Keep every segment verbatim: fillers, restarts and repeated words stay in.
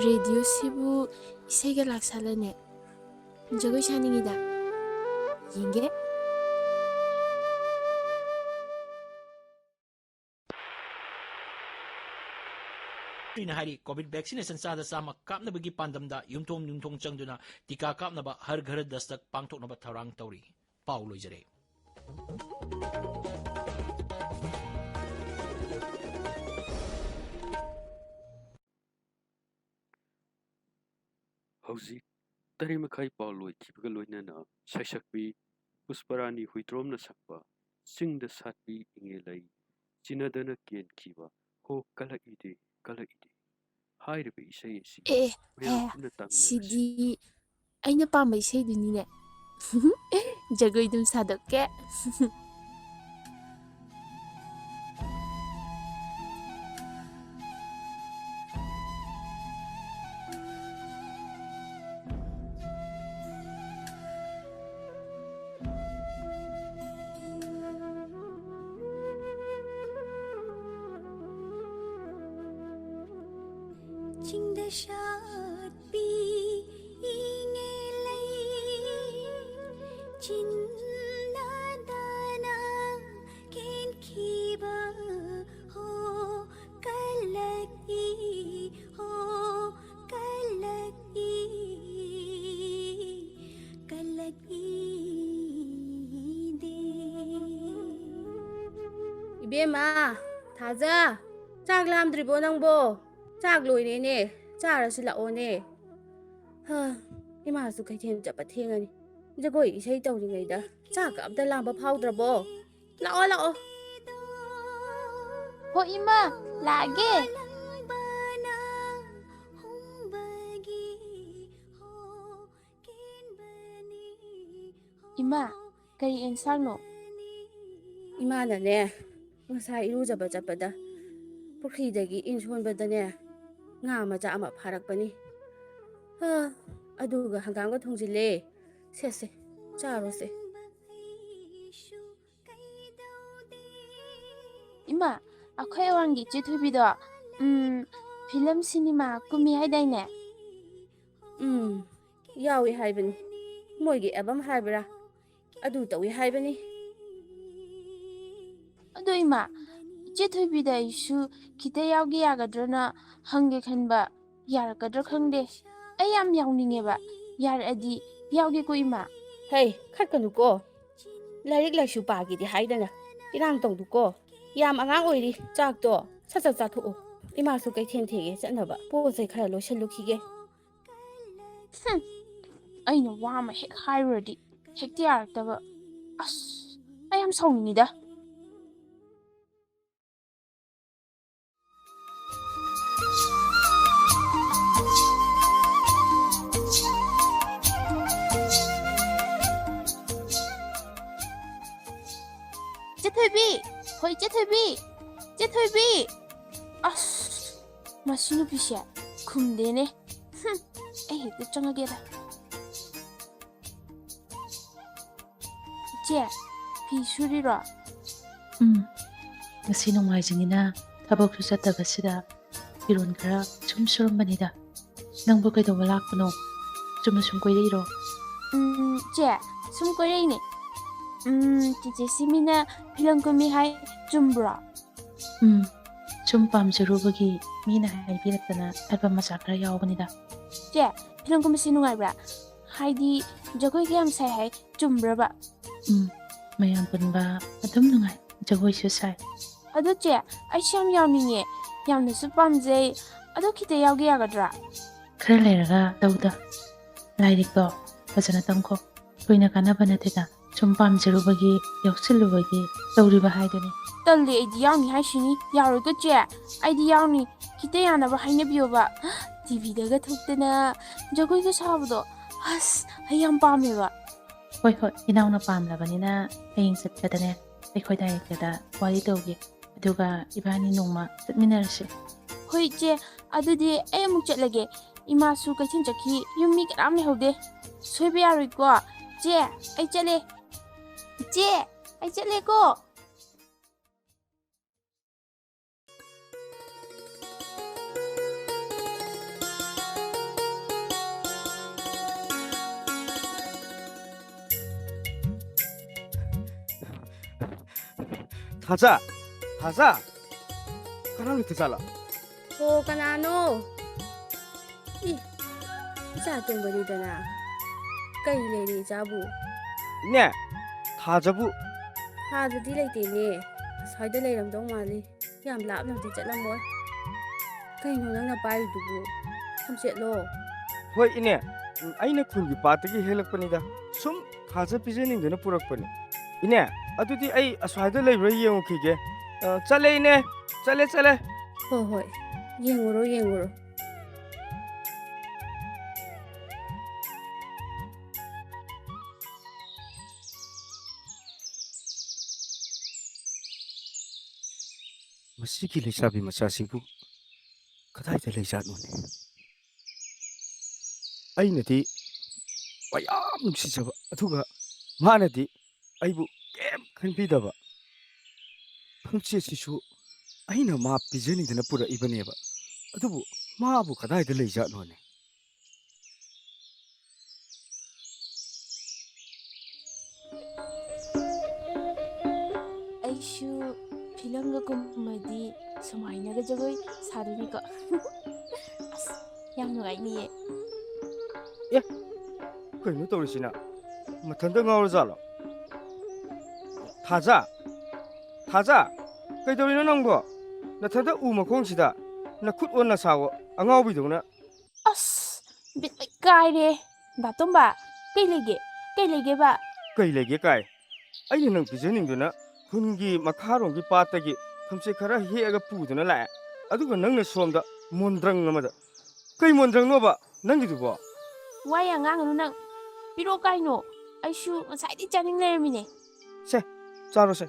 ꯔꯦꯗꯤꯑꯣꯁꯤꯕꯨ ꯏꯁꯩꯒ ꯂꯥꯛꯁꯜꯂꯅꯦ꯫ ꯖꯒꯣꯏ ꯁꯥꯅꯤꯡꯉꯤꯗ꯫ ꯌꯦꯡꯒꯦ꯫ ꯃꯟꯇ꯭ꯔꯤꯅ ꯍꯥꯏꯔꯤ, ꯀꯣꯚꯤꯗ ꯚꯦꯛꯁꯤꯅꯦꯁꯟ ꯆꯥꯗ ꯆꯥꯝꯃ ꯀꯥꯞꯅꯕꯒꯤ ꯄꯥꯟꯗꯝꯗ ꯌꯨꯝꯊꯣꯡ ꯌꯨꯝꯊꯣꯡ ꯆꯪꯗꯨꯅ ꯇꯤꯀꯥ ꯀꯥꯞꯅꯕ ꯍꯔ ꯘꯔ ꯗꯁꯇꯛ ꯄꯥꯡꯊꯣꯛꯅꯕ ꯊꯧꯔꯥꯡ ꯇꯧꯔꯤ꯫ ꯄꯥꯎ ꯂꯣꯏꯖꯔꯦ꯫ ꯍꯧꯖꯤꯛ ꯇꯔꯦꯠ ꯃꯈꯥꯏ ꯄꯥꯎ ꯂꯣꯏꯈꯤꯕꯒ ꯂꯣꯏꯅꯅ ꯁꯩꯁꯛꯄꯤ ꯄꯨꯁꯄꯔꯥꯅꯤ ꯍꯨꯏꯗ꯭ꯔꯣꯝꯅ ꯁꯛꯄ ꯆꯤꯡꯗ ꯁꯥꯠꯄꯤ ꯏꯉꯦ ꯂꯩ, ꯆꯤꯟꯅꯗꯅ ꯀꯦꯟꯈꯤꯕ ꯍꯣ ꯀꯂꯛꯏꯗꯦ, ꯀꯂꯛꯏꯗꯦ ꯍꯥꯏꯔꯤꯕ ꯏꯁꯩ ꯑꯁꯤ ꯑꯦ, ꯃꯌꯥꯝ ꯑꯦ, ꯄꯨꯟꯅ ꯇꯥꯃꯤꯟꯅꯔꯁꯤ꯫ ꯁꯤꯗꯤ ꯑꯩꯅ ꯄꯥꯝꯕ ꯏꯁꯩꯗꯨꯅꯤꯅꯦ꯫ ꯖꯒꯣꯏ ꯑꯗꯨꯝ ꯁꯥꯗꯣꯛꯀꯦ꯫ ꯆꯤꯡꯗ ꯁꯥꯠꯄꯤ ꯏꯉꯦ ꯂꯩ, ꯆꯤꯟꯅꯗꯅ ꯀꯦꯟꯈꯤꯕ ꯍꯣ ꯀꯂꯛꯏ, ꯍꯣ ꯀꯂꯛꯏ, ꯀꯂꯛꯏꯗꯦ꯫ ꯏꯕꯦꯝꯃ, ꯊꯥꯖ, ꯆꯥꯛ ꯂꯥꯝꯗ꯭ꯔꯤꯕꯣ ꯅꯪꯕꯣ? ꯆꯥꯛ ꯂꯣꯏꯔꯦꯅꯦ, ꯆꯥꯔꯁꯤ ꯂꯥꯛꯑꯣꯅꯦ꯫ ꯍꯥ, ꯏꯃꯥꯁꯨ ꯀꯩꯊꯦꯜ ꯆꯠꯄ ꯊꯦꯡꯉꯅꯤ꯫ ꯖꯒꯣꯏ ꯏꯁꯩ ꯇꯧꯔꯤꯉꯩꯗ ꯆꯥꯛꯀ ꯑꯝꯇ ꯂꯥꯝꯕ ꯐꯥꯎꯗ꯭ꯔꯕꯣ? ꯂꯥꯛꯑꯣ, ꯂꯥꯛꯑꯣ꯫ ꯍꯣ ꯏꯃꯥ, ꯂꯥꯛꯑꯒꯦ꯫ ꯏꯃꯥ, ꯀꯔꯤ ꯑꯦꯟꯁꯥꯡꯅꯣ? ꯏꯃꯥꯅꯅꯦ, ꯉꯁꯥꯏ ꯏꯔꯨꯖꯕ ꯆꯠꯄꯗ ꯄꯨꯈ꯭ꯔꯤꯗꯒꯤ ꯏꯟ ꯁꯣꯟꯕꯗꯅꯦ, ꯉꯥ ꯃꯆꯥ ꯑꯃ ꯐꯥꯔꯛꯄꯅꯤ꯫ ꯍꯥ, ꯑꯗꯨꯒ ꯍꯪꯒꯥꯝꯒ ꯊꯣꯡꯖꯤꯜꯂꯦ꯫ ꯁꯦ, ꯁꯦ, ꯆꯥꯔꯣꯁꯦ꯫ ꯏꯃꯥ, ꯑꯩꯈꯣꯏ ꯑꯋꯥꯡꯒꯤ ꯏꯆꯦ ꯊꯣꯏꯕꯤꯗꯣ, ꯎꯝ, ꯐꯤꯂꯝ ꯁꯤꯅꯦꯃꯥ ꯀꯨꯝꯃꯤ ꯍꯥꯏꯗꯥꯏꯅꯦ? ꯎꯝ, ꯌꯥꯎꯏ ꯍꯥꯏꯕꯅꯤ꯫ ꯃꯣꯏꯒꯤ ꯑꯦꯜꯕꯝ ꯍꯥꯏꯕ꯭ꯔꯥ? ꯑꯗꯨ ꯇꯧꯏ ꯍꯥꯏꯕꯅꯤ꯫ ꯑꯗꯣ ꯏꯃꯥ, ꯏꯆꯦ ꯊꯣꯏꯕꯤꯗ ꯑꯩꯁꯨ ꯈꯤꯇ ꯌꯥꯎꯒꯦ ꯌꯥꯒꯗ꯭ꯔꯅ ꯍꯪꯒꯦ ꯈꯟꯕ, ꯌꯥꯔꯛꯀꯗ꯭ꯔꯥ ꯈꯪꯗꯦ꯫ ꯑꯩ ꯌꯥꯝ ꯌꯥꯎꯅꯤꯡꯉꯦꯕ꯫ ꯌꯥꯔꯛꯑꯗꯤ ꯌꯥꯎꯒꯦꯀꯣ ꯏꯃꯥ꯫ ꯍꯩ, ꯈꯠꯀꯅꯨꯀꯣ꯫ ꯂꯥꯏꯔꯤꯛ ꯂꯥꯏꯁꯨ ꯄꯥꯒꯦꯗꯤ ꯍꯥꯏꯗꯅ ꯏꯔꯥꯡ ꯇꯧꯗꯨꯀꯣ꯫ ꯌꯥꯝ ꯑꯉꯥꯡ ꯑꯣꯏꯔꯤ, ꯆꯥꯛꯇꯣ ꯁꯠ ꯁꯠ ꯆꯥꯊꯣꯛꯑꯣ꯫ ꯏꯃꯥꯁꯨ ꯀꯩꯊꯦꯜ ꯊꯦꯡꯉꯦ ꯆꯠꯅꯕ ꯄꯣꯠ ꯆꯩ ꯈꯔ ꯂꯣꯏꯁꯤꯜꯂꯨꯈꯤꯒꯦ꯫ ꯍꯨꯝ, ꯑꯩꯅ ꯋꯥ ꯑꯃ ꯍꯦꯛ ꯍꯥꯏꯔꯨꯔꯗꯤ ꯍꯦꯛꯇ ꯌꯥꯔꯛꯇꯕ꯫ ꯑꯁ, ꯑꯩ ꯌꯥꯝ ꯁꯥꯎꯅꯤꯡꯉꯤꯗ꯫ ꯆꯦ ꯊꯣꯏꯕꯤ! ꯍꯣꯏ, ꯆꯦ ꯊꯣꯏꯕꯤ! ꯆꯦ ꯊꯣꯏꯕꯤ! ꯑꯁ, ꯃꯁꯤ ꯅꯨꯄꯤꯁꯦ ꯈꯨꯝꯗꯦꯅꯦ꯫ ꯍꯨꯝ, ꯑꯩ ꯍꯦꯛꯇ ꯆꯪꯉꯒꯦꯗ꯫ ꯏꯆꯦ, ꯐꯤ ꯁꯨꯔꯤꯔꯣ? ꯎꯝ, ꯉꯁꯤ ꯅꯣꯡꯃꯥꯏꯖꯤꯡꯅꯤꯅ ꯊꯕꯛꯁꯨ ꯆꯠꯇꯕꯁꯤꯗ ꯐꯤꯔꯣꯜ ꯈꯔ ꯁꯨꯝ ꯁꯨꯔꯝꯕꯅꯤꯗ꯫ ꯅꯪꯕꯨ ꯀꯩꯗꯧꯕ ꯂꯥꯛꯄꯅꯣ? ꯆꯨꯝꯅ ꯁꯨꯝ ꯀꯣꯏꯔꯛꯏꯔꯣ? ꯎꯝ, ꯆꯦ, ꯁꯨꯝ ꯀꯣꯏꯔꯛꯏꯅꯦ꯫ ꯎꯝ, ꯆꯤꯆꯦ ꯁꯤꯃꯤꯅ ꯐꯤꯂꯝ ꯀꯨꯝꯃꯤ ꯍꯥꯏ, ꯆꯨꯝꯕ꯭ꯔꯣ? ꯎꯝ, ꯁꯨꯝ ꯄꯥꯝꯖꯔꯨꯕꯒꯤ ꯃꯤꯅ ꯍꯥꯏꯕꯤꯔꯛꯇꯅ ꯑꯦꯜꯕꯝ ꯃꯆꯥ ꯈꯔ ꯌꯥꯎꯕꯅꯤꯗ꯫ ꯆꯦ, ꯐꯤꯂꯝ ꯀꯨꯝꯕꯁꯤ ꯅꯨꯡꯉꯥꯏꯕ꯭ꯔꯥ? ꯍꯥꯏꯗꯤ ꯖꯒꯣꯏꯒ ꯌꯥꯝ ꯁꯥꯏ ꯍꯥꯏ, ꯆꯨꯝꯕ꯭ꯔꯕ? ꯎꯝ, ꯃꯌꯥꯝ ꯄꯨꯟꯕ ꯑꯗꯨꯝ ꯅꯨꯡꯉꯥꯏ, ꯖꯒꯣꯏꯁꯨ ꯁꯥꯏ꯫ ꯑꯗꯣ ꯆꯦ, ꯑꯩꯁꯨ ꯌꯥꯝ ꯌꯥꯎꯅꯤꯡꯉꯦ, ꯌꯥꯝꯅꯁꯨ ꯄꯥꯝꯖꯩ꯫ ꯑꯗꯣ ꯈꯤꯇ ꯌꯥꯎꯒꯦ ꯌꯥꯒꯗ꯭ꯔꯥ? ꯈꯔ ꯂꯩꯔꯒ ꯇꯧꯗ꯫ ꯂꯥꯏꯔꯤꯛꯇꯣ ꯐꯖꯅ ꯇꯝꯈꯣ꯫ ꯊꯣꯏꯅ ꯀꯥꯟꯅꯕ ꯅꯠꯇꯦꯗ, ꯁꯨꯝ ꯄꯥꯝꯖꯔꯨꯕꯒꯤ, ꯌꯥꯎꯁꯤꯜꯂꯨꯕꯒꯤ ꯇꯧꯔꯤꯕ ꯍꯥꯏꯗꯨꯅꯤ꯫ ꯇꯜꯂꯦ, ꯑꯩꯗꯤ ꯌꯥꯎꯅꯤ ꯍꯥꯏꯁꯤꯅꯤ꯫ ꯌꯥꯔꯣꯏꯀꯣ ꯆꯦ, ꯑꯩꯗꯤ ꯌꯥꯎꯅꯤ꯫ ꯈꯤꯇ ꯌꯥꯅꯕ ꯍꯥꯏꯅꯕꯤꯌꯣꯕ꯫ ꯇꯤꯚꯤꯗꯒ ꯊꯣꯛꯇꯅ ꯖꯒꯣꯏꯒ ꯁꯥꯕꯗꯣ, ꯑꯁ, ꯑꯩ ꯌꯥꯝ ꯄꯥꯝꯃꯦꯕ꯫ ꯍꯣꯏ ꯍꯣꯏ, ꯏꯅꯥꯎꯅ ꯄꯥꯝꯂꯕꯅꯤꯅ ꯍꯌꯦꯡ ꯆꯠꯄꯗꯅꯦ, ꯑꯩꯈꯣꯏ ꯗꯥꯏꯔꯦꯛꯇꯔꯗ ꯋꯥꯔꯤ ꯇꯧꯒꯦ꯫ ꯑꯗꯨꯒ ꯏꯕꯥꯅꯤ ꯅꯣꯡꯃ ꯆꯠꯃꯤꯟꯅꯔꯁꯤ꯫ ꯍꯣꯏ ꯏꯆꯦ, ꯑꯗꯨꯗꯤ ꯑꯩ ꯑꯃꯨꯛ ꯆꯠꯂꯒꯦ꯫ ꯏꯃꯥꯁꯨ ꯀꯩꯊꯦꯜ ꯆꯠꯈꯤ, ꯌꯨꯝ ꯃꯤ ꯀꯅꯥꯝ ꯂꯩꯍꯧꯗꯦ꯫ ꯁꯣꯏꯕ ꯌꯥꯔꯣꯏꯀꯣ꯫ ꯆꯦ, ꯑꯩ ꯆꯠꯂꯦ꯫ ꯏꯆꯦ, ꯑꯩ ꯆꯠꯂꯦꯀꯣ꯫ ꯊꯥꯖ! ꯊꯥꯖ! ꯀꯅꯥ ꯂꯩꯇ ꯖꯥꯠꯂꯣ? ꯍꯣ, ꯀꯅꯥꯅꯣ? ꯏ, ꯏꯆꯥ ꯇꯣꯝꯕꯅꯤꯗꯅ꯫ ꯀꯩ ꯂꯩꯔꯦ ꯏꯆꯥꯕꯨ? ꯏꯅꯦ, ꯊꯥꯖꯕꯨ? ꯊꯥꯖꯗꯤ ꯂꯩꯇꯦꯅꯦ꯫ ꯑꯁ꯭ꯋꯥꯏꯗ ꯂꯩꯔꯝꯗꯧ ꯃꯥꯜꯂꯤ꯫ ꯌꯥꯝ ꯂꯥꯞꯅꯗꯤ ꯆꯠꯂꯝꯃꯣꯏ꯫ ꯀꯩꯅꯣ ꯅꯪꯅ ꯄꯥꯏꯔꯤꯗꯨꯕꯨ? ꯊꯝꯆꯦꯠꯂꯣ? ꯍꯣꯏ ꯏꯅꯦ, ꯎꯝ, ꯑꯩꯅ ꯈꯨꯜꯒꯤ ꯄꯥꯠꯇꯒꯤ ꯍꯦꯛꯂꯛꯄꯅꯤꯗ꯫ ꯁꯨꯝ ꯊꯥꯖ ꯄꯤꯖꯅꯤꯡꯗꯅ ꯄꯨꯔꯛꯄꯅꯦ꯫ ꯏꯅꯦ, ꯑꯗꯨꯗꯤ ꯑꯩ ꯑꯁ꯭ꯋꯥꯏꯗ ꯂꯩꯕ꯭ꯔꯥ ꯌꯦꯡꯉꯨꯈꯤꯒꯦ꯫ ꯑ, ꯆꯠꯂꯦ ꯏꯅꯦ, ꯆꯠꯂꯦ, ꯆꯠꯂꯦ꯫ ꯍꯣꯏ ꯍꯣꯏ, ꯌꯦꯡꯉꯨꯔꯣ ꯌꯦꯡꯉꯨꯔꯣ꯫ ꯃꯁꯤꯒꯤ ꯂꯩꯁꯥꯕꯤ ꯃꯆꯥꯁꯤꯕꯨ ꯀꯗꯥꯏꯗ ꯂꯩꯖꯥꯠꯅꯣꯅꯦ? ꯑꯩꯅꯗꯤ ꯃꯌꯥꯝ ꯅꯨꯡꯁꯤꯖꯕ, ꯑꯗꯨꯒ ꯃꯥꯅꯗꯤ ꯑꯩꯕꯨ ꯀꯩꯝ ꯈꯟꯕꯤꯗꯕ꯫ ꯊꯝꯆꯦꯠꯁꯤꯁꯨ ꯑꯩꯅ ꯃꯥ ꯄꯤꯖꯅꯤꯡꯗꯅ ꯄꯨꯔꯛꯏꯕꯅꯦꯕ, ꯑꯗꯨꯕꯨ ꯃꯥꯕꯨ ꯀꯗꯥꯏꯗ ꯂꯩꯖꯥꯠꯅꯣꯅꯦ? ꯑꯩꯁꯨ ꯐꯤꯂꯝꯒ ꯀꯨꯝꯃꯗꯤ ꯁꯨꯃꯥꯏꯅꯒ ꯖꯒꯣꯏ ꯁꯥꯗꯣꯏꯅꯤꯀꯣ꯫ ꯑꯁ, ꯌꯥꯝ ꯅꯨꯡꯉꯥꯏꯅꯤꯌꯦ꯫ ꯀꯩꯅꯣ ꯇꯧꯔꯤꯁꯤꯅ? ꯃꯊꯟꯇ ꯉꯥꯎꯔꯖꯥꯠꯂꯣ? ꯊꯥꯖ! ꯊꯥꯖ! ꯀꯩꯗꯧꯔꯤꯅꯣ ꯅꯪꯕꯣ? ꯅꯊꯟꯇ ꯎ ꯃꯈꯣꯡꯁꯤꯗ ꯅꯈꯨꯠ ꯑꯣꯟꯅ ꯁꯥꯋꯣ, ꯑꯉꯥꯎꯕꯤꯗꯧꯅ꯫ ꯑꯁ, ꯕꯤꯠ ꯂꯣꯏ ꯀꯥꯏꯔꯦ꯫ ꯗꯥ ꯇꯣꯝꯕ, ꯀꯩ ꯂꯩꯒꯦ? ꯀꯩ ꯂꯩꯒꯦꯕ? ꯀꯩ ꯂꯩꯒꯦ ꯀꯥꯏ? ꯑꯩꯅ ꯅꯪ ꯄꯤꯖꯅꯤꯡꯗꯨꯅ ꯈꯨꯟꯒꯤ ꯃꯈꯥꯔꯣꯝꯒꯤ ꯄꯥꯠꯇꯒꯤ ꯊꯝꯆꯦꯠ ꯈꯔ ꯍꯦꯛꯑꯒ ꯄꯨꯗꯨꯅ ꯂꯥꯛꯑꯦ꯫ ꯑꯗꯨꯒ ꯅꯪꯅ ꯁꯣꯝꯗ ꯃꯣꯟꯗ꯭ꯔꯪ ꯑꯃꯗ꯫ ꯀꯩ ꯃꯣꯟꯗ꯭ꯔꯪꯅꯣꯕ ꯅꯪꯒꯤꯗꯨꯕꯣ? ꯋꯥ ꯌꯥꯝ ꯉꯥꯡꯒꯅꯨ ꯅꯪ꯫ ꯄꯤꯔꯛꯑꯣ ꯀꯥꯏꯅꯣ? ꯑꯩꯁꯨ ꯉꯁꯥꯏꯗꯩ ꯆꯥꯅꯤꯡ ꯂꯩꯔꯝꯃꯤꯅꯦ꯫ ꯁꯦ, ꯆꯥꯔꯣꯁꯦ꯫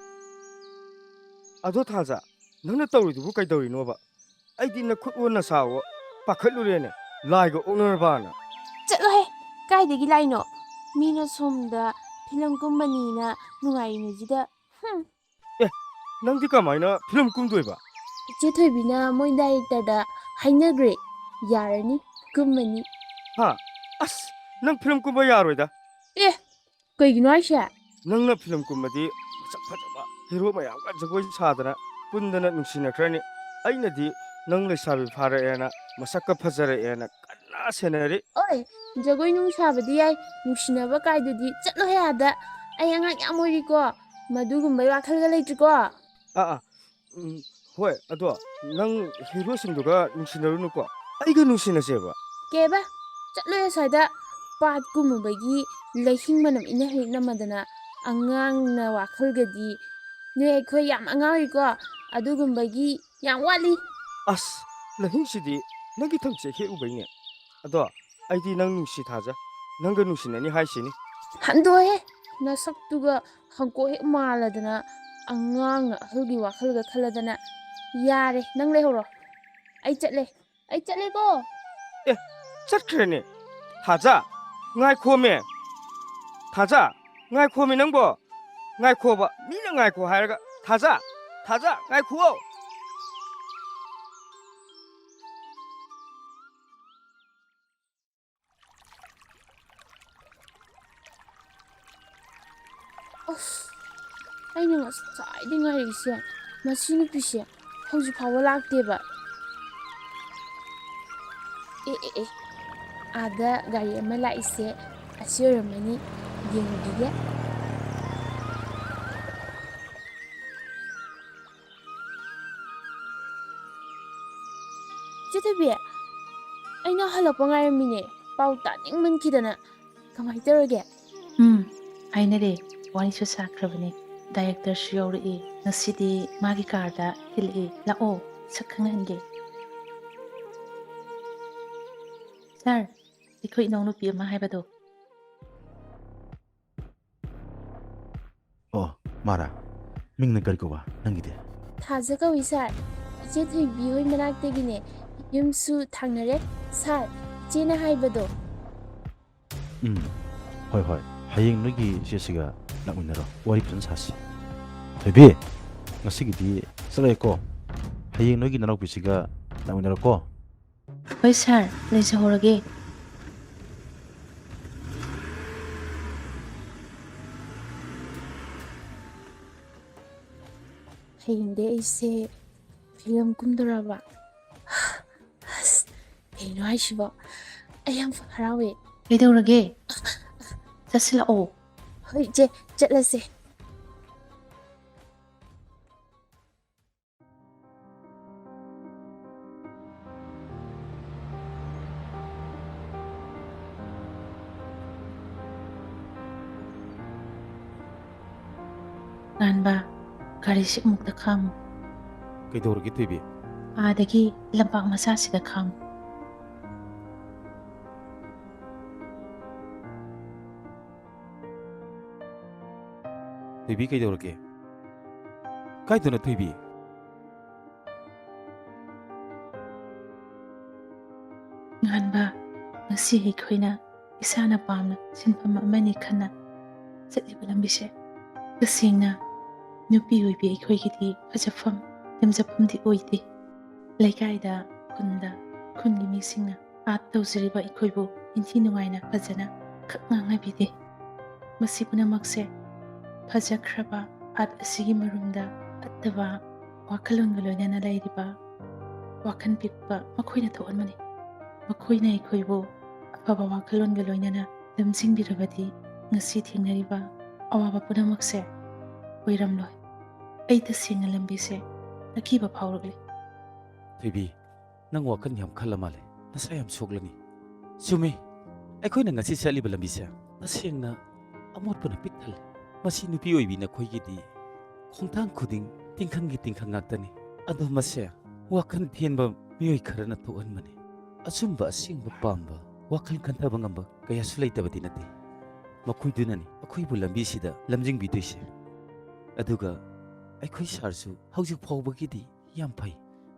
ꯑꯗꯣ ꯊꯥꯖ, ꯅꯪꯅ ꯇꯧꯔꯤꯗꯨꯕꯨ ꯀꯩꯗꯧꯔꯤꯅꯣꯕ? ꯑꯩꯗꯤ ꯅꯈꯨꯠ ꯑꯣ ꯅꯁꯥ ꯑꯣ ꯄꯥꯈꯠꯂꯨꯔꯦꯅꯦ, ꯂꯥꯏꯒ ꯑꯣꯛꯅꯔꯕꯅ꯫ ꯆꯠꯂꯣꯍꯦ, ꯀꯥꯏꯗꯒꯤ ꯂꯥꯏꯅꯣ? ꯃꯤꯅ ꯁꯣꯝꯗ ꯐꯤꯂꯝ ꯀꯨꯝꯕꯅꯤꯅ ꯅꯨꯡꯉꯥꯏꯔꯤꯉꯩꯁꯤꯗ꯫ ꯍꯨꯝ꯫ ꯑꯦ, ꯅꯪꯗꯤ ꯀꯃꯥꯏꯅ ꯐꯤꯂꯝ ꯀꯨꯝꯗꯣꯏꯕ? ꯏꯆꯦ ꯊꯣꯏꯕꯤꯅ ꯃꯣꯏ ꯗꯥꯏꯔꯦꯛꯇꯔꯗ ꯍꯥꯏꯅꯈ꯭ꯔꯦ, ꯌꯥꯔꯅꯤ, ꯀꯨꯝꯃꯅꯤ꯫ ꯍꯥ? ꯑꯁ, ꯅꯪ ꯐꯤꯂꯝ ꯀꯨꯝꯕ ꯌꯥꯔꯣꯏꯗ꯫ ꯑꯦ, ꯀꯩꯒꯤꯅꯣ ꯍꯥꯏꯁꯦ? ꯅꯪꯅ ꯐꯤꯂꯝ ꯀꯨꯝꯕꯗꯤ ꯃꯁꯛ ꯐꯖꯕ ꯍꯦꯔꯣ ꯃꯌꯥꯝꯒ ꯖꯒꯣꯏ ꯁꯥꯗꯅ ꯄꯨꯟꯗꯅ ꯅꯨꯡꯁꯤꯅꯈ꯭ꯔꯅꯤ꯫ ꯑꯩꯅꯗꯤ ꯅꯪ ꯂꯩꯁꯥꯕꯤ ꯐꯥꯔꯛꯑꯦꯅ, ꯃꯁꯛꯀ ꯐꯖꯔꯛꯑꯦꯅ ꯀꯟꯅ ꯁꯦꯟꯅꯔꯤ꯫ ꯑꯣꯏ, ꯖꯒꯣꯏ ꯅꯨꯡ ꯁꯥꯕꯗꯤ ꯌꯥꯏ, ꯅꯨꯡꯁꯤꯅꯕ ꯀꯥꯏꯗꯨꯗꯤ ꯆꯠꯂꯣꯍꯦ ꯑꯥꯗ꯫ ꯑꯩ ꯑꯉꯥꯡ ꯌꯥꯝ ꯑꯣꯏꯔꯤꯀꯣ, ꯃꯗꯨꯒꯨꯝꯕꯩ ꯋꯥꯈꯜꯒ ꯂꯩꯇ꯭ꯔꯤꯀꯣ꯫ ꯑꯥ, ꯑꯥ, ꯎꯝ, ꯍꯣꯏ, ꯑꯗꯣ ꯅꯪ ꯍꯦꯔꯣꯁꯤꯡꯗꯨꯒ ꯅꯨꯡꯁꯤꯅꯔꯨꯅꯨꯀꯣ, ꯑꯩꯒ ꯅꯨꯡꯁꯤꯅꯁꯦꯕ꯫ ꯀꯩꯕ? ꯆꯠꯂꯣꯍꯦ ꯑꯁ꯭ꯋꯥꯏꯗ꯫ ꯄꯥꯠ ꯀꯨꯝꯃꯨꯕꯒꯤ ꯂꯩꯍꯤꯡ ꯃꯅꯝ ꯏꯅ ꯍꯦꯛ ꯅꯝꯃꯗꯅ, ꯑꯉꯥꯡꯅ ꯋꯥꯈꯜꯒꯗꯤ꯫ ꯅꯣꯏ ꯑꯩꯈꯣꯏ ꯌꯥꯝ ꯑꯉꯥꯡ ꯑꯣꯏꯔꯤꯀꯣ, ꯑꯗꯨꯒꯨꯝꯕꯒꯤ ꯌꯥꯝ ꯋꯥꯠꯂꯤ꯫ ꯑꯁ, ꯂꯩꯍꯤꯡꯁꯤꯗꯤ ꯅꯪꯒꯤ ꯊꯝꯆꯦꯠ ꯍꯦꯛꯎꯕꯩꯅꯦ꯫ ꯑꯗꯣ ꯑꯩꯗꯤ ꯅꯪ ꯅꯨꯡꯁꯤ ꯊꯥꯖ, ꯅꯪꯒ ꯅꯨꯡꯁꯤꯅꯅꯤ ꯍꯥꯏꯁꯤꯅꯤ꯫ ꯍꯟꯗꯣꯛꯑꯣꯍꯦ, ꯅꯁꯛꯇꯨꯒ ꯍꯪꯀꯣꯛ ꯍꯦꯛ ꯃꯥꯜꯂꯗꯅ, ꯑꯉꯥꯡꯅ ꯑꯍꯜꯒꯤ ꯋꯥꯈꯜꯒ ꯈꯜꯂꯗꯅ꯫ ꯌꯥꯔꯦ, ꯅꯪ ꯂꯩꯍꯧꯔꯣ, ꯑꯩ ꯆꯠꯂꯦ, ꯑꯩ ꯆꯠꯂꯦꯀꯣ꯫ ꯑꯦ, ꯆꯠꯈ꯭ꯔꯦꯅꯦ꯫ ꯊꯥꯖ, ꯉꯥꯏꯈꯣꯃꯦ꯫ ꯊꯥꯖ, ꯉꯥꯏꯈꯣꯃꯦ ꯅꯪꯕꯣ꯫ ꯉꯥꯏꯈꯣꯕ, ꯃꯤꯅ ꯉꯥꯏꯈꯣ ꯍꯥꯏꯔꯒ꯫ ꯊꯥꯖ, ꯊꯥꯖ, ꯉꯥꯏꯈꯨꯑꯣ꯫ ꯑꯁ, ꯑꯩꯅ ꯉꯁꯥꯏꯗꯩ ꯉꯥꯏꯔꯛꯏꯁꯦ, ꯃꯁꯤ ꯅꯨꯄꯤꯁꯦ ꯍꯧꯖꯤꯛ ꯐꯥꯎꯕ ꯂꯥꯛꯇꯦꯕ꯫ ꯑꯦ, ꯑꯦ, ꯑꯦ, ꯑꯥꯗ ꯒꯥꯔꯤ ꯑꯃ ꯂꯥꯛꯏꯁꯦ ꯑꯁꯤ ꯑꯣꯏꯔꯝꯃꯅꯤ, ꯌꯦꯡꯉꯨꯈꯤꯒꯦ꯫ ꯆꯦ ꯊꯣꯏꯕꯤ, ꯑꯩꯅ ꯍꯜꯂꯛꯄ ꯉꯥꯏꯔꯝꯃꯤꯅꯦ, ꯄꯥꯎ ꯇꯥꯅꯤꯡꯃꯟꯈꯤꯗꯅ꯫ ꯀꯃꯥꯏ ꯇꯧꯔꯒꯦ? ꯎꯝ, ꯍꯥꯏꯅꯔꯦ꯫ ꯋꯥꯔꯤꯁꯨ ꯁꯥꯈ꯭ꯔꯕꯅꯦ꯫ ꯗꯥꯏꯔꯦꯛꯇꯔꯁꯨ ꯌꯧꯔꯛꯏ꯫ ꯉꯁꯤꯗꯤ ꯃꯥꯒꯤ ꯀꯥꯔꯗ ꯊꯤꯜꯂꯛꯏ꯫ ꯂꯥꯛꯑꯣ, ꯁꯛ ꯈꯪꯍꯟꯒꯦ꯫ ꯁꯥꯔ, ꯑꯩꯈꯣꯏ ꯏꯅꯥꯎꯅꯨꯄꯤ ꯑꯃ ꯍꯥꯏꯕꯗꯣ꯫ ꯑꯣ, ꯃꯥꯔꯥ? ꯃꯤꯡꯅ ꯀꯔꯤ ꯀꯧꯕ ꯅꯪꯒꯤꯗꯤ? ꯊꯥꯖ ꯀꯧꯏ, ꯁꯥꯔ꯫ ꯏꯆꯦ ꯊꯣꯏꯕꯤ ꯍꯣꯏ ꯃꯅꯥꯛꯇꯒꯤꯅꯦ꯫ ꯌꯨꯝꯁꯨ ꯊꯪꯅꯔꯦ꯫ ꯁꯥꯔ, ꯏꯆꯦꯅ ꯍꯥꯏꯕꯗꯣ꯫ ꯎꯝ, ꯍꯣꯏ, ꯍꯣꯏ꯫ ꯍꯌꯦꯡ ꯅꯣꯏꯒꯤ ꯏꯆꯦꯁꯤꯒ ꯂꯥꯛꯃꯤꯟꯅꯔꯣ꯫ ꯋꯥꯔꯤ ꯐꯖꯅ ꯁꯥꯁꯤ꯫ ꯊꯣꯏꯕꯤ, ꯉꯁꯤꯒꯤꯗꯤ ꯆꯠꯂꯒꯦꯀꯣ꯫ ꯍꯌꯦꯡ ꯅꯣꯏꯒꯤ ꯅꯅꯥꯎꯄꯤꯁꯤꯒ ꯂꯥꯛꯃꯤꯟꯅꯔꯣꯀꯣ꯫ ꯍꯣꯏ ꯁꯥꯔ, ꯂꯩꯖꯍꯧꯔꯒꯦ꯫ ꯍꯌꯦꯡꯗꯤ ꯑꯩꯁꯦ ꯐꯤꯂꯝ ꯀꯨꯝꯗꯣꯔꯕ꯫ ꯑꯁ, ꯀꯩꯅꯣ ꯍꯥꯏꯁꯤꯕꯣ? ꯑꯩ ꯌꯥꯝ ꯍꯔꯥꯎꯋꯦ꯫ ꯀꯩꯗꯧꯔꯒꯦ? ꯆꯠꯁꯤꯜꯂꯛꯑꯣ꯫ ꯍꯣꯏ, ꯏꯆꯦ, ꯆꯠꯂꯁꯦ꯫ ꯉꯥꯟꯕ, ꯒꯥꯔꯤꯁꯤ ꯑꯃꯨꯛꯇ ꯈꯥꯝꯃꯨ꯫ ꯀꯩꯗꯧꯔꯒꯦ, ꯊꯣꯏꯕꯤ? ꯑꯥꯗꯒꯤ ꯂꯝꯄꯥꯛ ꯃꯆꯥꯁꯤꯗ ꯈꯥꯝꯃꯨ꯫ ꯊꯣꯏꯕꯤ, ꯀꯩꯗꯧꯔꯒꯦ? ꯀꯥꯏꯗꯅꯣ, ꯊꯣꯏꯕꯤ? ꯉꯥꯟꯕ, ꯉꯁꯤ ꯑꯩꯈꯣꯏꯅ ꯏꯁꯥꯅ ꯄꯥꯝꯅ ꯁꯤꯟꯐꯝ ꯑꯃꯅꯤ ꯈꯟꯅ ꯆꯠꯂꯤꯕ ꯂꯝꯕꯤꯁꯦ ꯇꯁꯦꯡꯅ ꯅꯨꯄꯤ ꯑꯣꯏꯕꯤ ꯑꯩꯈꯣꯏꯒꯤꯗꯤ ꯐꯖꯐꯝ, ꯂꯦꯝꯖꯐꯝꯗꯤ ꯑꯣꯏꯗꯦ꯫ ꯂꯩꯀꯥꯏꯗ, ꯈꯨꯟꯗ, ꯈꯨꯟꯒꯤ ꯃꯤꯁꯤꯡꯅ ꯑꯥꯔꯠ ꯇꯧꯖꯔꯤꯕ ꯑꯩꯈꯣꯏꯕꯨ ꯏꯟꯊꯤ ꯅꯨꯡꯉꯥꯏꯅ ꯐꯖꯅ ꯈꯛ ꯉꯥꯡꯅꯕꯤꯗꯦ꯫ ꯃꯁꯤ ꯄꯨꯝꯅꯃꯛꯁꯦ ꯐꯖꯈ꯭ꯔꯕ ꯑꯥꯔꯠ ꯑꯁꯤꯒꯤ ꯃꯔꯨꯝꯗ ꯐꯠꯇꯕ ꯋꯥꯈꯜꯂꯣꯟꯒ ꯂꯣꯏꯅꯅ ꯂꯩꯔꯤꯕ ꯋꯥꯈꯜ ꯄꯤꯛꯄ ꯃꯈꯣꯏꯅ ꯊꯣꯛꯍꯟꯕꯅꯤ꯫ ꯃꯈꯣꯏꯅ ꯑꯩꯈꯣꯏꯕꯨ ꯑꯐꯕ ꯋꯥꯈꯜꯂꯣꯟꯒ ꯂꯣꯏꯅꯅ ꯂꯝꯖꯤꯡꯕꯤꯔꯕꯗꯤ ꯉꯁꯤ ꯊꯦꯡꯅꯔꯤꯕ ꯑꯋꯥꯕ ꯄꯨꯝꯅꯃꯛꯁꯦ ꯑꯣꯏꯔꯝꯂꯣꯏ꯫ ꯑꯩ ꯇꯁꯦꯡꯅ ꯂꯝꯕꯤꯁꯦ ꯑꯀꯤꯕ ꯐꯥꯎꯔꯛꯂꯤ꯫ ꯊꯣꯏꯕꯤ, ꯅꯪ ꯋꯥꯈꯜ ꯌꯥꯝ ꯈꯜꯂ ꯃꯥꯜꯂꯦ꯫ ꯅꯁꯥ ꯌꯥꯝ ꯁꯣꯛꯂꯅꯤ꯫ ꯆꯨꯝꯃꯤ, ꯑꯩꯈꯣꯏꯅ ꯉꯁꯤ ꯆꯠꯂꯤꯕ ꯂꯝꯕꯤꯁꯦ ꯇꯁꯦꯡꯅ ꯑꯃꯣꯠꯄꯅ ꯄꯤꯛ ꯊꯜꯂꯦ꯫ ꯃꯁꯤ ꯅꯨꯄꯤ ꯑꯣꯏꯕꯤ ꯅꯈꯣꯏꯒꯤꯗꯤ ꯈꯣꯡꯊꯥꯡ ꯈꯨꯗꯤꯡ ꯇꯤꯡꯈꯪꯒꯤ ꯇꯤꯡꯈꯪ ꯉꯥꯛꯇꯅꯤ꯫ ꯑꯗꯣ ꯃꯁꯦ ꯋꯥꯈꯜ ꯊꯦꯟꯕ ꯃꯤꯑꯣꯏ ꯈꯔꯅ ꯊꯣꯛꯍꯟꯕꯅꯤ꯫ ꯑꯆꯨꯝꯕ ꯑꯁꯦꯡꯕ ꯄꯥꯝꯕ, ꯋꯥꯈꯜ ꯈꯟꯊꯕ ꯉꯝꯕ ꯀꯌꯥꯁꯨ ꯂꯩꯇꯕꯗꯤ ꯅꯠꯇꯦ꯫ ꯃꯈꯣꯏꯗꯨꯅꯅꯤ ꯑꯩꯈꯣꯏꯕꯨ ꯂꯝꯕꯤꯁꯤꯗ ꯂꯝꯖꯤꯡꯕꯤꯗꯣꯏꯁꯦ꯫ ꯑꯗꯨꯒ ꯑꯩꯈꯣꯏ ꯁꯥꯔꯁꯨ ꯍꯧꯖꯤꯛ ꯐꯥꯎꯕꯒꯤꯗꯤ ꯌꯥꯝ ꯐꯩ꯫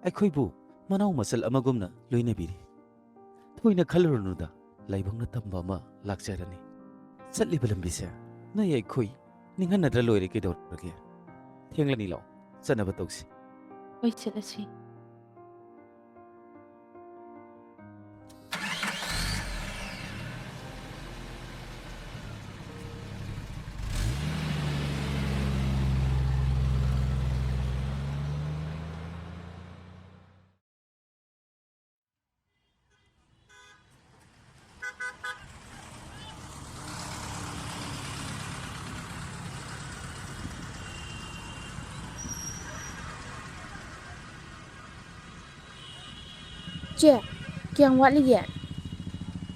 ꯑꯩꯈꯣꯏꯕꯨ ꯃꯅꯥꯎ ꯃꯆꯜ ꯑꯃꯒꯨꯝꯅ ꯂꯣꯏꯅꯕꯤꯔꯤ꯫ ꯊꯣꯏꯅ ꯈꯜꯂꯨꯔꯅꯨꯗ, ꯂꯥꯏꯕꯛꯅ ꯇꯝꯕ ꯑꯃ ꯂꯥꯛꯆꯔꯅꯤ꯫ ꯆꯠꯂꯤꯕ ꯂꯝꯕꯤꯁꯦ ꯅꯣꯏ ꯑꯩꯈꯣꯏ ꯅꯤꯡꯍꯟꯅꯗ꯭ꯔ ꯂꯣꯏꯔꯦ, ꯀꯩꯗꯧꯔꯒꯦ? ꯊꯦꯡꯂꯅꯤ, ꯂꯥꯛꯑꯣ, ꯆꯠꯅꯕ ꯇꯧꯁꯤ꯫ ꯍꯣꯏ, ꯆꯠꯂꯁꯤ꯫ ꯆꯦ, ꯀꯌꯥꯝ ꯋꯥꯠꯂꯤꯒꯦ?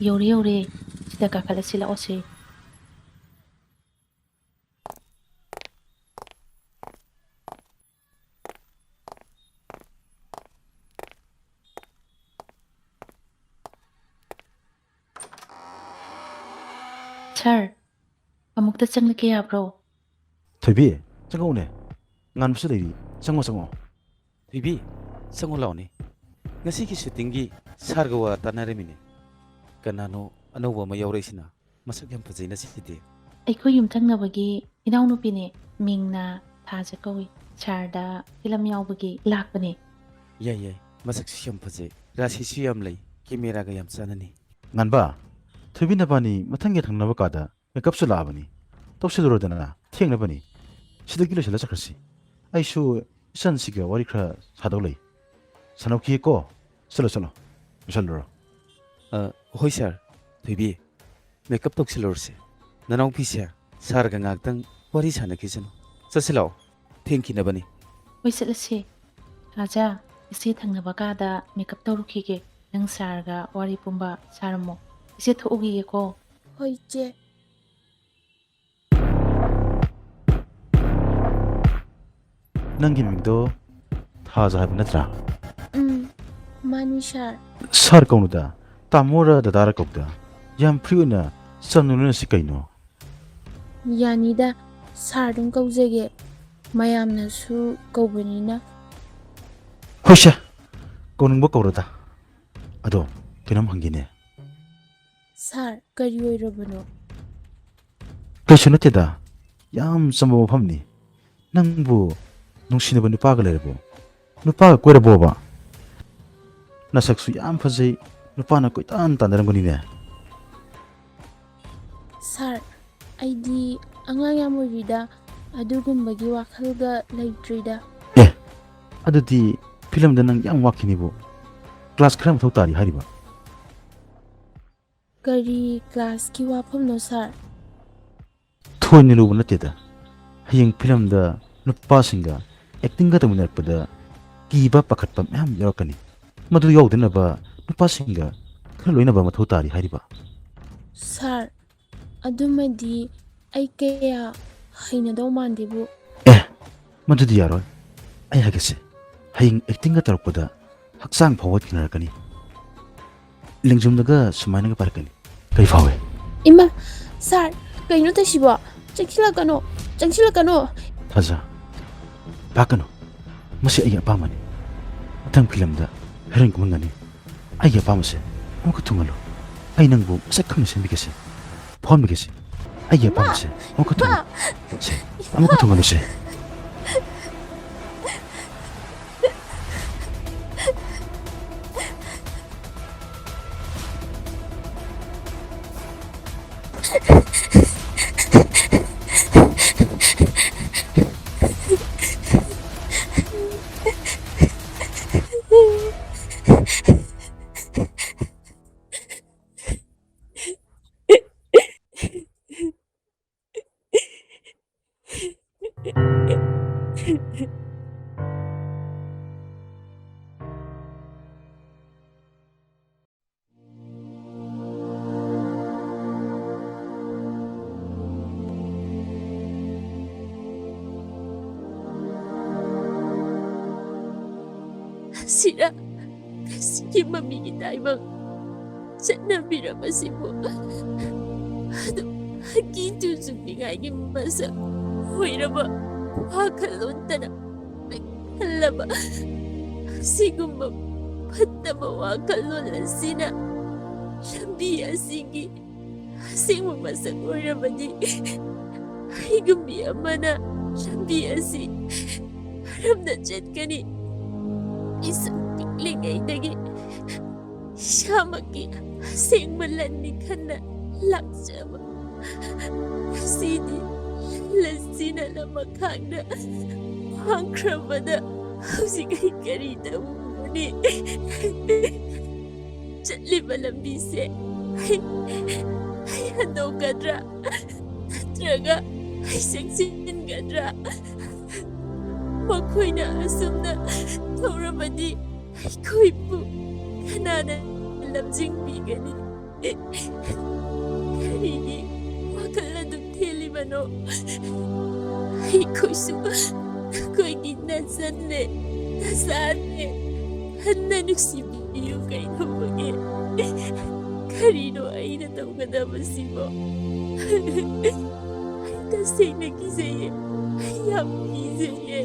ꯌꯧꯔꯦ, ꯌꯧꯔꯦ꯫ ꯁꯤꯗ ꯀꯥꯈꯠꯂꯁꯤ, ꯂꯥꯛꯑꯣꯁꯦ꯫ ꯁꯥꯔ, ꯑꯃꯨꯛꯇ ꯆꯪꯂꯛꯀꯦ ꯌꯥꯕ꯭ꯔꯣ? ꯊꯣꯏꯕꯤ, ꯆꯪꯉꯛꯎꯅꯦ꯫ ꯉꯟꯕꯁꯨ ꯂꯩꯔꯤ꯫ ꯆꯪꯉꯣ, ꯆꯪꯉꯣ꯫ ꯊꯣꯏꯕꯤ, ꯆꯪꯉꯣ ꯂꯥꯎꯅꯦ꯫ ꯉꯁꯤꯒꯤ ꯁꯨꯇꯤꯡꯒꯤ ꯁꯥꯔꯒ ꯋꯥ ꯇꯥꯟꯅꯔꯝꯃꯤꯅꯦ꯫ ꯀꯅꯥꯅꯣ ꯑꯅꯧꯕ ꯑꯃ ꯌꯥꯎꯔꯛꯏꯁꯤꯅ? ꯃꯁꯛ ꯌꯥꯝ ꯐꯖꯩꯅ ꯁꯤꯗꯤ꯫ ꯑꯩꯈꯣꯏ ꯌꯨꯝꯊꯪꯅꯕꯒꯤ ꯏꯅꯥꯎꯅꯨꯄꯤꯅꯦ, ꯃꯤꯡꯅ ꯊꯥꯖ ꯀꯧꯏ꯫ ꯁꯥꯔꯗ ꯐꯤꯂꯝ ꯌꯥꯎꯕꯒꯤ ꯂꯥꯛꯄꯅꯦ꯫ ꯌꯥꯏ, ꯌꯥꯏ, ꯃꯁꯛꯁꯨ ꯌꯥꯝ ꯐꯖꯩ, ꯔꯥꯁꯤꯁꯨ ꯌꯥꯝ ꯂꯩ, ꯀꯦꯃꯦꯔꯥꯒ ꯌꯥꯝ ꯆꯥꯟꯅꯅꯤ꯫ ꯉꯥꯟꯕ, ꯊꯣꯏꯕꯤ ꯅꯕꯥꯅꯤ ꯃꯊꯪꯒꯤ ꯊꯪꯅꯕ ꯀꯥꯗ ꯃꯦꯀꯞꯁꯨ ꯂꯥꯛꯑꯕꯅꯤ꯫ ꯇꯧꯁꯤꯜꯂꯨꯔꯣꯗꯅ, ꯊꯦꯡꯅꯕꯅꯤ꯫ ꯁꯤꯗꯒꯤ ꯂꯣꯏꯁꯤꯜꯂ ꯆꯠꯈ꯭ꯔꯁꯤ꯫ ꯑꯩꯁꯨ ꯏꯆꯟꯁꯤꯒ ꯋꯥꯔꯤ ꯈꯔ ꯁꯥꯗꯧ ꯂꯩ꯫ ꯁꯥꯟꯅꯧꯈꯤꯒꯦꯀꯣ꯫ ꯆꯠꯂꯣ, ꯆꯠꯂꯣ, ꯂꯣꯏꯁꯤꯜꯂꯨꯔꯣ꯫ ꯑ, ꯍꯣꯏ ꯁꯥꯔ꯫ ꯊꯣꯏꯕꯤ, ꯃꯦꯀꯞ ꯇꯧꯁꯤꯜꯂꯨꯔꯁꯤ꯫ ꯅꯅꯥꯎꯄꯤꯁꯦ ꯁꯥꯔꯒ ꯉꯥꯏꯍꯥꯛꯇꯪ ꯋꯥꯔꯤ ꯁꯥꯟꯅꯈꯤꯁꯅꯨ꯫ ꯆꯠꯁꯤ ꯂꯥꯛꯑꯣ, ꯊꯦꯡꯈꯤꯅꯕꯅꯤ꯫ ꯍꯣꯏ, ꯆꯠꯂꯁꯤ꯫ ꯊꯥꯖ, ꯏꯆꯦ ꯊꯪꯅꯕ ꯀꯥꯗ ꯃꯦꯀꯞ ꯇꯧꯔꯨꯈꯤꯒꯦ꯫ ꯅꯪ ꯁꯥꯔꯒ ꯋꯥꯔꯤ ꯄꯨꯝꯕ ꯁꯥꯔꯝꯃꯣ꯫ ꯏꯆꯦ ꯊꯣꯛꯎꯈꯤꯒꯦꯀꯣ꯫ ꯍꯣꯏ, ꯏꯆꯦ꯫ ꯅꯪꯒꯤ ꯃꯤꯡꯗꯣ ꯊꯥꯖ ꯍꯥꯏꯕ ꯅꯠꯇ꯭ꯔꯥ? ꯎꯝ, ꯃꯥꯅꯤ ꯁꯥꯔ꯫ ꯁꯥꯔ ꯀꯧꯅꯨꯗ, ꯇꯥꯃꯣꯔ ꯗꯗꯥꯔ ꯀꯧꯗ꯫ ꯌꯥꯝ ꯐ꯭ꯔꯤ ꯑꯣꯏꯅ ꯆꯝꯅ ꯂꯣꯏꯅꯁꯤ ꯀꯩꯅꯣ? ꯌꯥꯅꯤꯗ, ꯁꯥꯔ ꯑꯗꯨꯝ ꯀꯧꯖꯒꯦ꯫ ꯃꯌꯥꯝꯅꯁꯨ ꯀꯧꯕꯅꯤꯅ꯫ ꯍꯣꯏꯁꯦ, ꯀꯧꯅꯤꯡꯕ ꯀꯧꯔꯣꯗ꯫ ꯑꯗꯣ, ꯀꯩꯅꯣꯝ ꯍꯪꯒꯦꯅꯦ꯫ ꯁꯥꯔ, ꯀꯔꯤ ꯑꯣꯏꯔꯕꯅꯣ? ꯀꯩꯁꯨ ꯅꯠꯇꯦꯗ, ꯌꯥꯝ ꯆꯝꯕ ꯋꯥꯐꯝꯅꯤ꯫ ꯅꯪꯕꯨ ꯅꯨꯡꯁꯤꯅꯕ ꯅꯨꯄꯥꯒ ꯂꯩꯔꯕꯣ? ꯅꯨꯄꯥꯒ ꯀꯣꯏꯔꯕꯣꯕ? ꯅꯁꯛꯁꯨ ꯌꯥꯝ ꯐꯖꯩ, ꯅꯨꯄꯥꯅ ꯀꯣꯏꯇꯥꯟ ꯇꯥꯟꯅꯔꯝꯒꯅꯤꯅꯦ꯫ ꯁꯥꯔ, ꯑꯩꯗꯤ ꯑꯉꯥꯡ ꯌꯥꯝ ꯑꯣꯏꯔꯤꯗ, ꯑꯗꯨꯒꯨꯝꯕꯒꯤ ꯋꯥꯈꯜꯒ ꯂꯩꯇ꯭ꯔꯤꯗ꯫ ꯑꯦ, ꯑꯗꯨꯗꯤ ꯐꯤꯂꯝꯗ ꯅꯪ ꯌꯥꯝ ꯋꯥꯠꯈꯤꯅꯤꯕꯨ꯫ ꯀ꯭ꯂꯥꯁ ꯈꯔ ꯃꯊꯧ ꯇꯥꯔꯤ ꯍꯥꯏꯔꯤꯕ? ꯀꯔꯤ ꯀ꯭ꯂꯥꯁꯀꯤ ꯋꯥꯐꯝꯅꯣ, ꯁꯥꯔ? ꯊꯣꯏꯅ ꯂꯨꯕ ꯅꯠꯇꯦꯗ꯫ ꯍꯌꯦꯡ ꯐꯤꯂꯝꯗ ꯅꯨꯄꯥꯁꯤꯡꯒ ꯑꯦꯛꯇꯤꯡꯒ ꯇꯧꯃꯤꯟꯅꯔꯛꯄꯗ ꯀꯤꯕ ꯄꯥꯈꯠꯄ ꯃꯌꯥꯝ ꯌꯥꯎꯔꯛꯀꯅꯤ꯫ ꯃꯗꯨ ꯌꯥꯎꯗꯅꯕ ꯅꯨꯄꯥꯁꯤꯡꯒ ꯈꯔ ꯂꯣꯏꯅꯕ ꯃꯊꯧ ꯇꯥꯔꯤ ꯍꯥꯏꯔꯤꯕ꯫ ꯁꯥꯔ, ꯑꯗꯨꯃꯗꯤ ꯑꯩ ꯀꯌꯥ ꯍꯩꯅꯗꯧ ꯃꯥꯟꯗꯦꯕꯨ꯫ ꯑꯦ, ꯃꯗꯨꯗꯤ ꯌꯥꯔꯣꯏ꯫ ꯑꯩ ꯍꯥꯏꯒꯦꯁꯦ, ꯍꯌꯦꯡ ꯑꯦꯛꯇꯤꯡꯒ ꯇꯧꯔꯛꯄꯗ ꯍꯛꯆꯥꯡ ꯐꯥꯎꯕ ꯊꯦꯡꯅꯔꯛꯀꯅꯤ꯫ ꯂꯦꯡꯖꯨꯝꯗꯒ ꯁꯨꯃꯥꯏꯅꯒ ꯄꯥꯏꯔꯛꯀꯅꯤ꯫ ꯀꯔꯤ ꯐꯥꯎꯏ? ꯏꯃꯥ, ꯁꯥꯔ, ꯀꯩꯅꯣ ꯇꯧꯏꯁꯤꯕꯣ? ꯆꯪꯁꯤꯜꯂꯛꯀꯅꯣ, ꯆꯪꯁꯤꯜꯂꯛꯀꯅꯣ꯫ ꯊꯥꯖ, ꯄꯥꯛꯀꯅꯨ꯫ ꯃꯁꯤ ꯑꯩꯒꯤ ꯑꯄꯥꯝꯕꯅꯤ꯫ ꯃꯊꯪ ꯐꯤꯂꯝꯗ ꯍꯦꯔꯣꯏꯟ ꯀꯨꯝꯍꯟꯒꯅꯤ꯫ ꯑꯩꯒꯤ ꯑꯄꯥꯝꯕꯁꯦ ꯑꯃꯨꯛꯀ ꯊꯨꯡꯍꯜꯂꯨ꯫ ꯑꯩ ꯅꯪꯕꯨ ꯃꯁꯛ ꯈꯪꯅ ꯁꯦꯝꯕꯤꯒꯦꯁꯦ꯫ ꯐꯥꯎꯍꯟꯕꯤꯒꯦꯁꯦ꯫ ꯑꯩꯒꯤ ꯏꯃꯥ! ꯑꯄꯥꯝꯕꯁꯦ ꯑꯃꯨꯛꯀ ꯏꯃꯥ! ꯊꯨꯡꯍꯜꯂꯨ꯫ ꯁꯦ, ꯑꯃꯨꯛꯀ ꯊꯨꯡꯍꯜꯂꯨꯁꯦ꯫ ꯁꯤꯔ ꯉꯁꯤꯒꯤ ꯃꯃꯤꯒꯤ ꯇꯥꯏꯕꯪ ꯆꯠꯅꯕꯤꯔꯕꯁꯤꯕꯨ ꯑꯗꯨꯝ ꯑꯀꯤ ꯆꯨ ꯆꯨꯅꯤꯡꯉꯥꯏꯒꯤ ꯃꯁꯛ ꯑꯣꯏꯔꯕ ꯋꯥꯈꯜꯂꯣꯟꯇꯅ ꯄꯤꯛ ꯊꯜꯂꯕ ꯑꯁꯤꯒꯨꯝꯕ ꯐꯠꯇꯕ ꯋꯥꯈꯜꯂꯣꯟ ꯑꯁꯤꯅ ꯂꯝꯕꯤ ꯑꯁꯤꯒꯤ ꯑꯁꯦꯡꯕ ꯃꯁꯛ ꯑꯣꯏꯔꯕꯗꯤ ꯑꯩꯒꯨꯝꯕꯤ ꯑꯃꯅ ꯂꯝꯕꯤ ꯑꯁꯤ ꯀꯔꯝꯅ ꯆꯠꯀꯅꯤ? ꯏꯁꯛ ꯄꯤꯛꯂꯤꯉꯩꯗꯒꯤ ꯏꯁꯥꯃꯛꯀꯤ ꯑꯁꯦꯡꯕ ꯂꯟꯅꯤ ꯈꯟꯅ ꯂꯥꯛꯆꯕ ꯑꯁꯤꯗꯤ ꯂꯟꯁꯤꯅ ꯂꯃꯈꯥꯡꯗ ꯐꯥꯡꯈ꯭ꯔꯕꯗ ꯍꯧꯖꯤꯛ ꯑꯩ ꯀꯔꯤ ꯇꯧꯒꯅꯤ? ꯆꯠꯂꯤꯕ ꯂꯝꯕꯤꯁꯦ ꯑꯩ, ꯑꯩ ꯍꯟꯗꯣꯛꯀꯗ꯭ꯔꯥ? ꯅꯠꯇ꯭ꯔꯒ ꯑꯩ ꯆꯪꯁꯤꯟꯒꯗ꯭ꯔꯥ? ꯃꯈꯣꯏꯅ ꯑꯁꯨꯝꯅ ꯇꯧꯔꯕꯗꯤ ꯑꯩꯈꯣꯏꯕꯨ ꯀꯅꯥꯅ ꯂꯝꯖꯤꯡꯕꯤꯒꯅꯤ? ꯀꯔꯤꯒꯤ ꯋꯥꯈꯜ ꯑꯗꯨꯝ ꯊꯦꯜꯂꯤꯕꯅꯣ? ꯑꯩꯈꯣꯏꯁꯨ ꯅꯈꯣꯏꯒꯤ ꯅꯆꯟꯅꯦ, ꯅꯆꯥꯅꯦ꯫ ꯍꯟꯅ ꯅꯨꯡꯁꯤꯕꯤꯌꯨ ꯀꯩꯗꯧꯕꯒꯦ? ꯀꯔꯤꯅꯣ ꯑꯩꯅ ꯇꯧꯒꯗꯕꯁꯤꯕꯣ? ꯑꯩ ꯇꯁꯦꯡꯅ ꯀꯤꯖꯩꯌꯦ꯫ ꯑꯩ ꯌꯥꯝ ꯀꯤꯖꯩꯌꯦ꯫